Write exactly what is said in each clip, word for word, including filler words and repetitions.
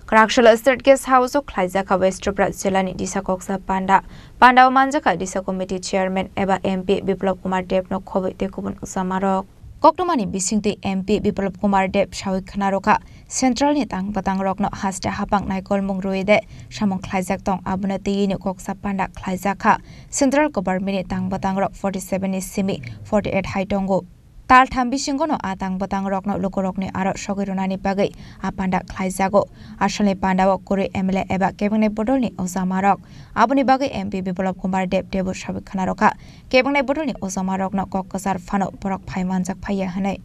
Kwraksalo State Guest House o khlaijak kha West Tripura jilani Disa Koksa Panda. Panda o manjak kha Disa Committee Chairman eba M P Biplab Kumar Deb no khobwi tei kubun ojamarok. Koktwmani bisingtwi M P Biplab Kumar Deb sawi khwnarokha, Central ni tang bwtang rokno haste hapang naikolmung rwi de samung khlaijak tong, abono twiwi no Koksa Panda khlaijak kha. Central Government ni tang bwtang rok forty seven ni simi forty eight hai tongo. Tal tham bisingo no a tang bwtang rokno lukurokni aro sogwi rwnani bagwi a panda khlaijago. Asalni panda o kwrwi M L A eba kebengni bodolni ojamarok. Aboni bagwi M P Biplab Kumar Deb teibo sawi khwnarokha, kebengni bodolni ojamarokno kok kwchar phano borok phai manjak phaiya hwnwi.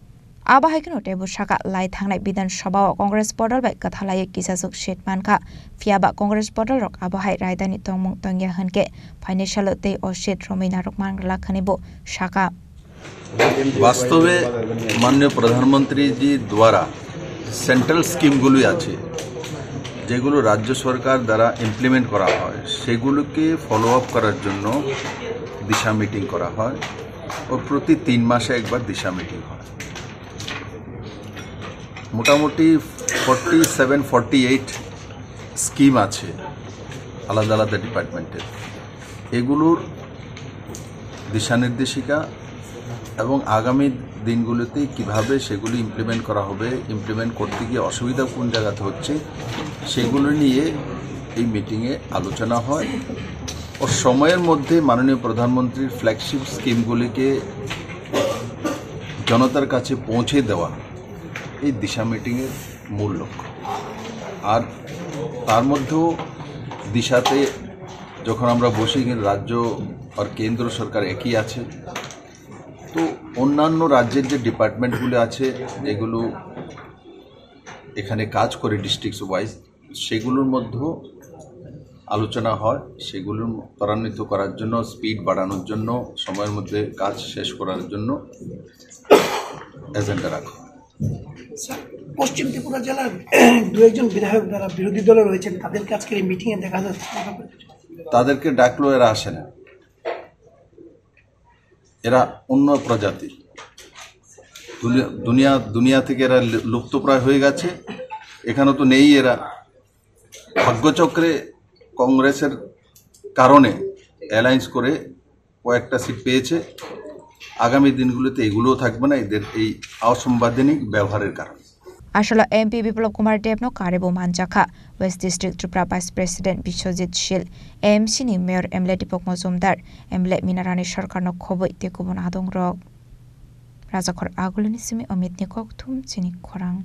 Abo hai kheno teibo saka, lai thangnai Bidhan Sabha o Congress bodol bai kwthalaiwi kisachuk seat mankha, phiyaba Congress bodol rok abo hai raidani tongmung tongya hwnkhe phainai salo tei o seat romwi narwk man glak hwnwi bo saka. বাস্তবে মাননীয় প্রধানমন্ত্রীজির দ্বারা সেন্ট্রাল স্কিমগুলি আছে, যেগুলো রাজ্য সরকার দ্বারা ইমপ্লিমেন্ট করা হয়, সেগুলোকে ফলো আপ করার জন্য দিশা মিটিং করা হয়। ও প্রতি তিন মাসে একবার দিশা মিটিং হয়। মোটামুটি forty seven forty eight scheme আছে আলাদা আলাদা ডিপার্টমেন্টের। এগুলোর দিশানির্দেশিকা এবং আগামী দিনগুলোতে কিভাবে সেগুলি ইমপ্লিমেন্ট করা হবে, ইমপ্লিমেন্ট করতে গিয়ে অসুবিধা কোন জায়গাতে হচ্ছে, সেগুলো নিয়ে এই মিটিংয়ে আলোচনা হয়। ও সময়ের মধ্যে মাননীয় প্রধানমন্ত্রীর ফ্ল্যাগশিপ স্কিমগুলিকে জনতার কাছে পৌঁছে দেওয়া এই দিশা মিটিংয়ের মূল লক্ষ্য। আর তার মধ্যেও দিশাতে যখন আমরা বসি, কিন্তু রাজ্য আর কেন্দ্র সরকার একই আছে। তো অন্যান্য রাজ্যের যে ডিপার্টমেন্টগুলো আছে, যেগুলো এখানে কাজ করে ডিস্ট্রিক্ট ওয়াইজ, সেগুলোর মধ্যেও আলোচনা হয়, সেগুলো ত্বরান্বিত করার জন্য, স্পিড বাড়ানোর জন্য, সময়ের মধ্যে কাজ শেষ করার জন্য এজেন্ডা রাখা হয়। স্যার, পশ্চিম ত্রিপুরা জেলার দু একজন বিধায়ক যারা বিরোধী দলে রয়েছেন, তাদেরকে আজকের এই মিটিংয়ে দেখা যাচ্ছে। তাদেরকে ডাকলেও এরা আসে না, এরা অন্য প্রজাতি। দুনিয়া দুনিয়া দুনিয়া থেকে এরা লু- লুপ্তপ্রায় হয়ে গেছে। এখানে তো নেই এরা। ভাগ্যচক্রে কংগ্রেসের কারণে অ্যালায়েন্স করে কয়েকটা সিট পেয়েছে। আগামী দিনগুলোতে এগুলোও থাকবে না, এদের এই অসাংবিধানিক ব্যবহারের কারণে। Asolo M P Biplab Kumar Deb no karibo manjakha, West District Tripura Vice President Biswajit Shil, A M C ni Mayor M L A Deepak Majumdar, M L A Mina Rani Sarkar no khobwi tei kubun adong rok. Rajakhor Agulini simi Amit ni kok thum chini khorang.